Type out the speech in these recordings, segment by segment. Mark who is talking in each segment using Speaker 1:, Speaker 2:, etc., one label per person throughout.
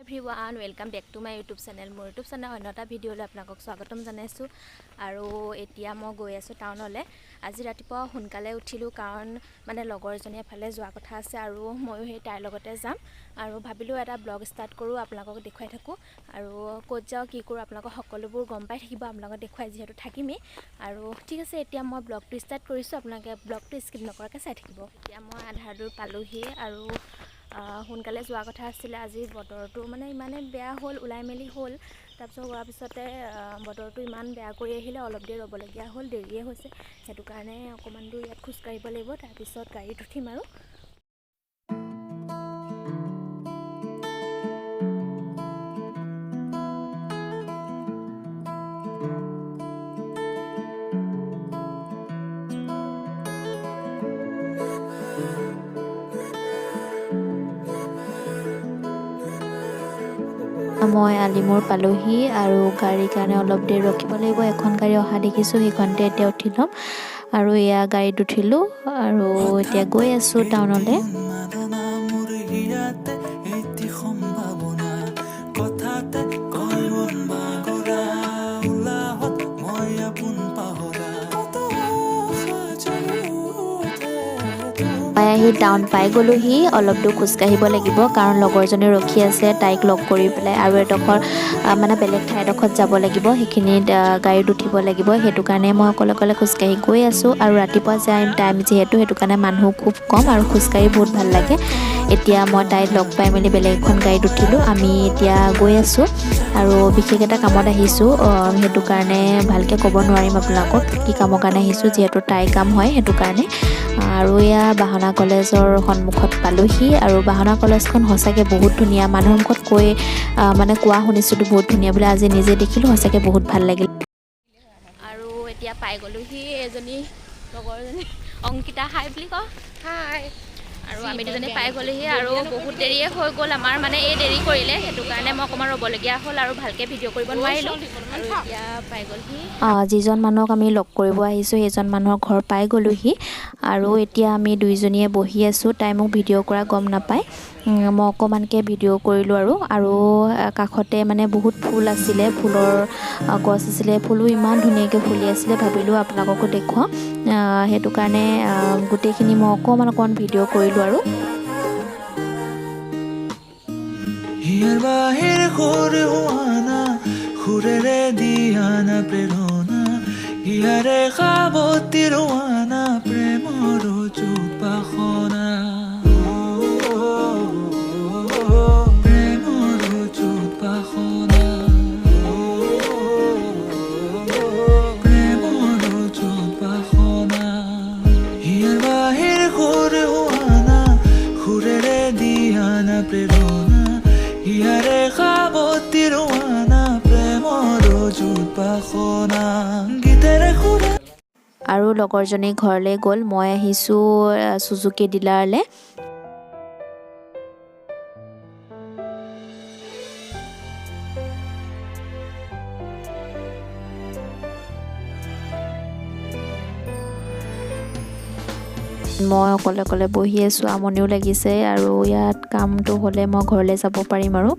Speaker 1: Everyone, welcome back to my YouTube channel. মোৰ YouTube channel অন্য এটা ভিডিঅ'লৈ আপোনালোকক স্বাগতম জনাইছোঁ। আৰু এতিয়া মই গৈ আছোঁ টাউনলৈ। আজি ৰাতিপুৱা সোনকালে উঠিলোঁ, কাৰণ মানে লগৰজনী এফালে যোৱা কথা আছে আৰু ময়ো সেই তাইৰ লগতে যাম। আৰু ভাবিলোঁ এটা ব্লগ ষ্টাৰ্ট কৰোঁ, আপোনালোকক দেখুৱাই থাকোঁ আৰু ক'ত যাওঁ কি কৰোঁ আপোনালোকক সকলোবোৰ গম পাই থাকিব, আপোনালোকক দেখুৱাই যিহেতু থাকিমেই। আৰু ঠিক আছে, এতিয়া মই ব্লগটো ষ্টাৰ্ট কৰিছোঁ, আপোনালোকে ব্লগটো স্কিপ নকৰাকৈ চাই থাকিব। এতিয়া মই আধা দূৰ পালোহি আৰু সোনকালে যোৱা কথা আছিলে। আজি বতৰটো মানে ইমানেই বেয়া হ'ল, ওলাই মেলি হ'ল, তাৰপিছত হোৱাৰ পিছতে বতৰটো ইমান বেয়া কৰি আহিলে, অলপ দেৰি ৰ'বলগীয়া হ'ল, দেৰিয়ে হৈছে। সেইটো কাৰণে অকণমান দূৰ ইয়াত খোজকাঢ়িব লাগিব, তাৰপিছত গাড়ীত উঠিম। আৰু
Speaker 2: মই আলিমূৰ পালোহি আৰু গাড়ীৰ কাৰণে অলপ দেৰি ৰখিব লাগিব। এখন গাড়ী অহা দেখিছোঁ, সেইখনতে এতিয়া উঠি ল'ম। আৰু এয়া গাড়ীত উঠিলোঁ আৰু এতিয়া গৈ আছোঁ টাউনলৈ।
Speaker 3: উন্মাদনা মোৰ হিয়াতে এটি সম্ভাৱনা, কথাতে কয় মন বাগৰা, উলাহত মই আপোন পাহৰা, কত আশা জ্বলি উঠে।
Speaker 2: পাই আহি টাউন পাই গ'লোহি। অলপ দূৰ খোজকাঢ়িব লাগিব, কাৰণ লগৰজনী ৰখি আছে, তাইক লগ কৰি পেলাই আৰু এডোখৰ মানে বেলেগ ঠাই এডোখৰত যাব লাগিব, সেইখিনিত গাড়ীত উঠিব লাগিব। সেইটো কাৰণে মই অকলে অকলে খোজকাঢ়ি গৈ আছোঁ। আৰু ৰাতিপুৱা যায় টাইম যিহেতু, সেইটো কাৰণে মানুহ খুব কম আৰু খোজকাঢ়ি বহুত ভাল লাগে। এতিয়া মই তাইক লগ পাই মেলি বেলেগ এখন গাড়ীত উঠিলোঁ। আমি এতিয়া গৈ আছোঁ আৰু বিশেষ এটা কামত আহিছোঁ, সেইটো কাৰণে ভালকৈ ক'ব নোৱাৰিম আপোনালোকক কি কামৰ কাৰণে আহিছোঁ, যিহেতু তাইৰ কাম হয় সেইটো কাৰণে। আৰু এয়া বাহনা কলেজৰ সন্মুখত পালোহি। আৰু বাহনা কলেজখন সঁচাকৈ বহুত ধুনীয়া, মানুহৰ মুখত কৈ মানে কোৱা শুনিছিলোঁ বহুত ধুনীয়া বুলি, আজি নিজে দেখিলোঁ, সঁচাকৈ বহুত ভাল লাগিল।
Speaker 1: আৰু এতিয়া পাই গ'লোহি। এজনী লগৰজনী অংকিতা, হাই বুলি কওঁ।
Speaker 4: হাই।
Speaker 1: আৰু আমি দুজনী পাই গ'লোহি আৰু বহুত দেৰিয়ে হৈ গ'ল আমাৰ, মানে এই দেৰি কৰিলে, সেইটো কাৰণে মই অকণমান ৰ'বলগীয়া হ'ল আৰু ভালকৈ ভিডিঅ' কৰিব নোৱাৰিলোঁ। আৰু এতিয়া পাই গ'লহি।
Speaker 2: যিজন মানুহক আমি লগ কৰিব আহিছোঁ, সেইজন মানুহৰ ঘৰ পাই গ'লোহি। আৰু এতিয়া আমি দুইজনীয়ে বহি আছোঁ। তাই মোক ভিডিঅ' কৰা গম নাপায়, মই অকণমানকৈ ভিডিঅ' কৰিলোঁ। আৰু কাষতে মানে বহুত ফুল আছিলে, ফুলৰ গছ আছিলে, ফুলো ইমান ধুনীয়াকৈ ফুলি আছিলে, ভাবিলোঁ আপোনালোককো দেখুৱাওঁ। সেইটো কাৰণে গোটেইখিনি মই অকণমান অকণমান ভিডিঅ' কৰিলোঁ। আৰু
Speaker 3: হিয়াৰ বাহিৰ সুৰ হোৱানা, সুৰেৰে দিয়ানা প্ৰেৰণা, হিয়াৰে সাৱতি ৰোৱানা প্ৰেমৰ উপাসনা, প্ৰেমৰ উপাসনা, প্ৰেমৰ উপাসনা। হিয়াৰ বাহিৰ সুৰ হোৱানা, সুৰেৰে দিয়ানা প্ৰেৰণা, হিয়াৰে সাৱতি ৰোৱানা প্ৰেমৰ উপাসনা, গীতেৰে সুৰে।
Speaker 2: আৰু লগৰজনী ঘৰলৈ গ'ল, মই আহিছোঁ চুজুকি ডিলাৰলৈ। মই অকলে অকলে বহি আছোঁ, আমনিও লাগিছে। আৰু ইয়াত কামটো হ'লে মই ঘৰলৈ যাব পাৰিম। আৰু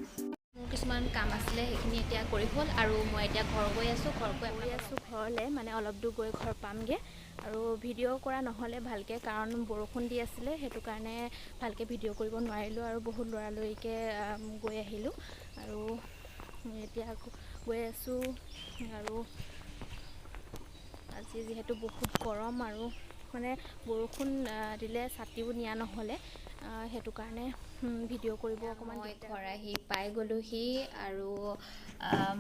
Speaker 1: মোৰ কিছুমান কাম আছিলে, সেইখিনি এতিয়া কৰি হ'ল আৰু মই এতিয়া ঘৰ গৈ আছোঁ। ঘৰ গৈ আছোঁ ঘৰলৈ, মানে অলপ দূৰ গৈ ঘৰ পামগৈ। আৰু ভিডিঅ' কৰা নহ'লে ভালকৈ, কাৰণ বৰষুণ দি আছিলে, সেইটো কাৰণে ভালকৈ ভিডিঅ' কৰিব নোৱাৰিলোঁ আৰু বহুত লৰালৰিকৈ গৈ আহিলোঁ। আৰু এতিয়া আকৌ গৈ আছোঁ। আৰু আজি যিহেতু বহুত গৰম আৰু মানে বৰষুণ দিলে, ছাতিও নিয়া নহ'লে, সেইটো কাৰণে ভিডিঅ' কৰিব অকণমান।
Speaker 2: মই ঘৰ আহি পাই গ'লোহি। আৰু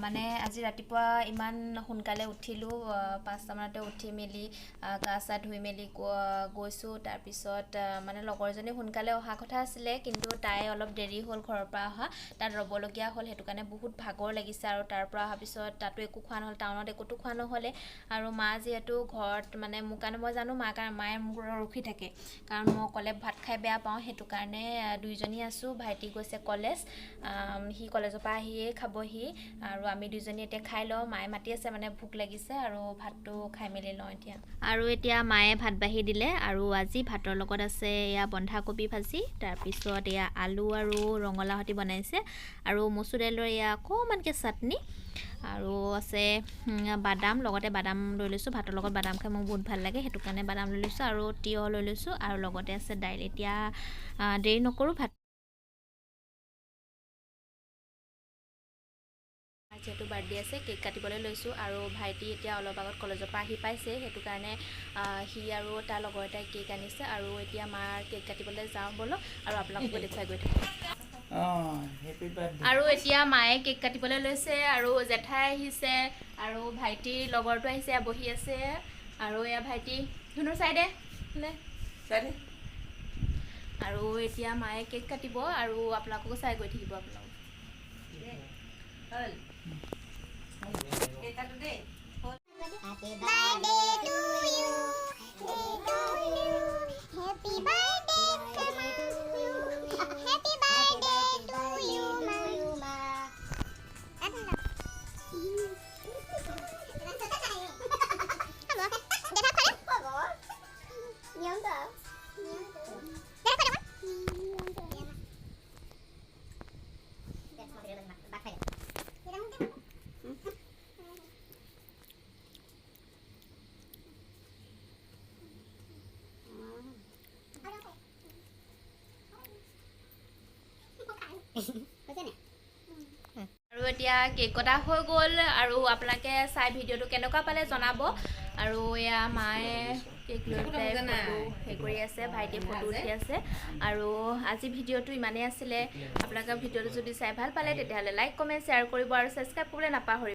Speaker 2: মানে আজি ৰাতিপুৱা ইমান সোনকালে উঠিলোঁ, 5টামানতে উঠি মেলি গা চা ধুই মেলি গৈছোঁ। তাৰপিছত মানে লগৰজনী সোনকালে অহা কথা আছিলে, কিন্তু তাই অলপ দেৰি হ'ল ঘৰৰ পৰা অহা, তাত ৰ'বলগীয়া হ'ল, সেইটো কাৰণে বহুত ভাগৰ লাগিছে। আৰু তাৰ পৰা অহাৰ পিছত তাতো একো খোৱা নহ'ল, টাউনত একোতো খোৱা নহ'লে। আৰু মা যিহেতু ঘৰত মানে মোৰ কাৰণে, মই জানো মা, কাৰণ মায়ে মোৰ ৰখি থাকে, কাৰণ মই অকলে ভাত খাই বেয়া পাওঁ, সেইটো কাৰণে দুইজনী
Speaker 1: দুইজনী আছোঁ। ভাইটি গৈছে কলেজ, সি কলেজৰ পৰা আহিয়ে খাবহি আৰু আমি দুইজনী এতিয়া খাই লওঁ। মায়ে মাতি আছে, মানে ভোক লাগিছে আৰু ভাতটো খাই মেলি লওঁ এতিয়া। আৰু এতিয়া মায়ে ভাত বাঢ়ি দিলে আৰু আজি ভাতৰ লগত আছে এয়া বন্ধাকবি ভাজি, তাৰপিছত এয়া আলু আৰু ৰঙালাও সৈতে বনাইছে আৰু মচুৰ দাইলৰ এয়া অকণমানকৈ চাটনি আৰু আছে বাদাম, লগতে বাদাম লৈ লৈছোঁ। ভাতৰ লগত বাদাম খাই মোৰ বহুত ভাল লাগে, সেইটো কাৰণে বাদাম লৈ লৈছোঁ আৰু তিয়ঁহ লৈ লৈছোঁ আৰু লগতে আছে দাইল। এতিয়া দেৰি নকৰোঁ, ভাত যিহেতু বাৰ্থডে আছে কেক কাটিবলৈ লৈছোঁ। আৰু ভাইটি এতিয়া অলপ আগত কলেজৰ পৰা আহি পাইছে, সেইটো কাৰণে সি আৰু তাৰ লগৰ এটাই কেক আনিছে আৰু এতিয়া মাৰ কেক কাটিবলৈ যাওঁ ব'লক আৰু আপোনালোককো দেখুৱাই গৈ থাকোঁ। আৰু এতিয়া মায়ে কেক কাটিবলৈ লৈছে আৰু জেঠাই আহিছে আৰু ভাইটিৰ লগৰটো আহিছে, বহি আছে। আৰু এয়া ভাইটি ধুনু চাই দে। আৰু এতিয়া মায়ে কেক কাটিব আৰু আপোনালোককো চাই গৈ থাকিব আপোনালোক।
Speaker 4: Happy birthday to you. Happy birthday to you. Happy birthday to you, ma.
Speaker 1: আৰু এতিয়া কেক কটা হৈ গ'ল আৰু আপোনালোকে চাই ভিডিঅ'টো কেনেকুৱা পালে জনাব। আৰু এয়া মায়ে কেক লৈ পেলাই ফটো হেৰি কৰি আছে, ভাইটিয়ে ফটো উঠি আছে। আৰু আজি ভিডিঅ'টো ইমানেই আছিলে। আপোনালোকে ভিডিঅ'টো যদি চাই ভাল পালে তেতিয়াহ'লে লাইক, কমেণ্ট, শ্বেয়াৰ কৰিব আৰু ছাবস্ক্ৰাইব কৰিবলৈ নাপাহৰিব।